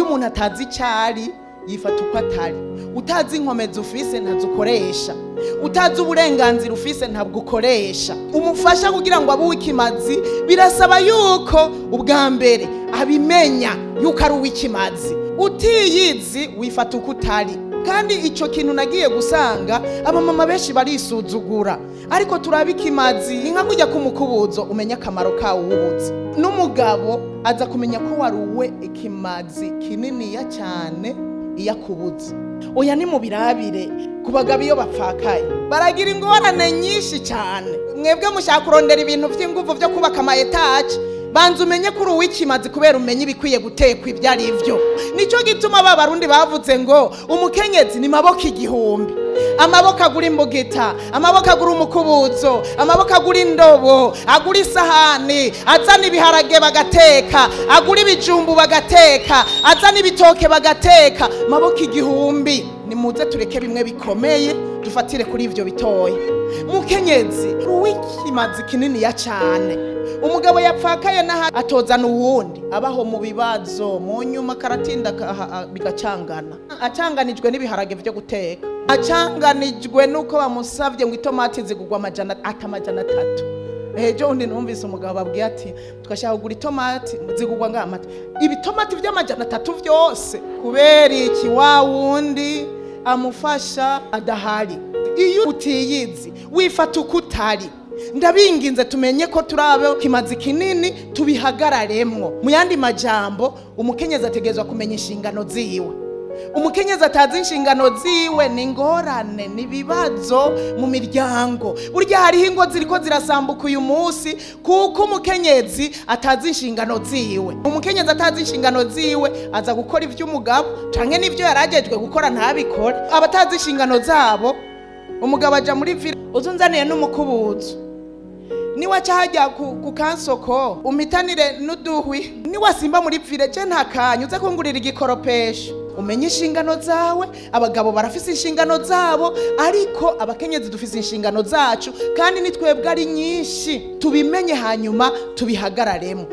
Iyo umuntu atazi icari yifata uko atari. Utazi inkomezi ufise ntazukoresha, utazi uburenganzira ufise ntabwo ukoresha. Umufasha kugira ngo abe uw'ikimazi birasaba yuko ubwa mbere abimenya yuko ari uw'ikimazi. Utiyizi wifata uko utari. Kandi ico kintu nagiye gusanga abamama benshi barisuzugura, ariko turabe ikimazi ni nka kujya kumukubuzo umenya akamaro kawo uwubuze. N'umugabo aza kumenya ko waruwe ikimazi kininiya cyane iyo akubuze. Oya ni mubirabire ku bagabo iyo bapfakaye baragira ingorane nyinshi cyane. Mwebwe mushaka kurondera ibintu vy'inguvu vyo kubaka ama etaje, banza umenye kuri uw'ikimazi kubera umenye ibikwiye gutekwa ibyo ari byo. Nico gituma ba Barundi bavuze ngo umukenyezi ni maboko igihumbi. Amaboko agura imbugita, amaboko agura umukubuzo, amaboko agura indobo, agura isahani, azana ibiharage bagateka, agura ibijumbu bagateka, azana ibitoke bagateka. Maboko igihumbi. Nimuze tureke bimwe bikomeye dufatire kuri ivyo bitoya. Mukenyezi uw'ikimazi kinini ya cyane. Umugabo yapfakaye naha atozana uwundi abaho mu bibazo, mu nyuma karatinda bigacangana. Acanganijwe n'ibiharage vyo guteka, acanganijwe nuko bamusavye ngo itomati zigugwa amajana 300. Ejo undi numvise umugabo abwiye ati twashaka kugura itomati zigugwa ngamata ibitomati vy'amajana 3 vyose, kubera iki wa wundi amufasha adahari. Iyo utiyizi wifata uko utari. Ndabinginze tumenye ko turabe kimazi kinini tubihagararemwo. Mu yandi majambo, umukenyezi ategerezwa kumenya inshingano ziwe. Umukenyezi atazi inshingano ziwe ni ngorane, ni bibazo mu miryango. Burya hariho ingo ziriko zirasambuka uyu munsi kuko umukenyezi atazi inshingano ziwe. Umukenyezi atazi inshingano ziwe aza gukora ivy'umugabo canke n'ivyo yarajejwe gukora ntabikore. Abatazi inshingano zabo, umugabo aja muri vila uzunzaniye n'umukubuzo, niwa cahajya ku kansoko umpitanire n'uduhwi, niwa simba muri vile je ntakanya uze kungurira igikoropesho. Umenye inshingano zawe. Abagabo barafise inshingano zabo, ariko abakenyezi dufise inshingano zacu, kandi ni twebwe ari nyinshi. Tubimenye hanyuma tubihagararemo.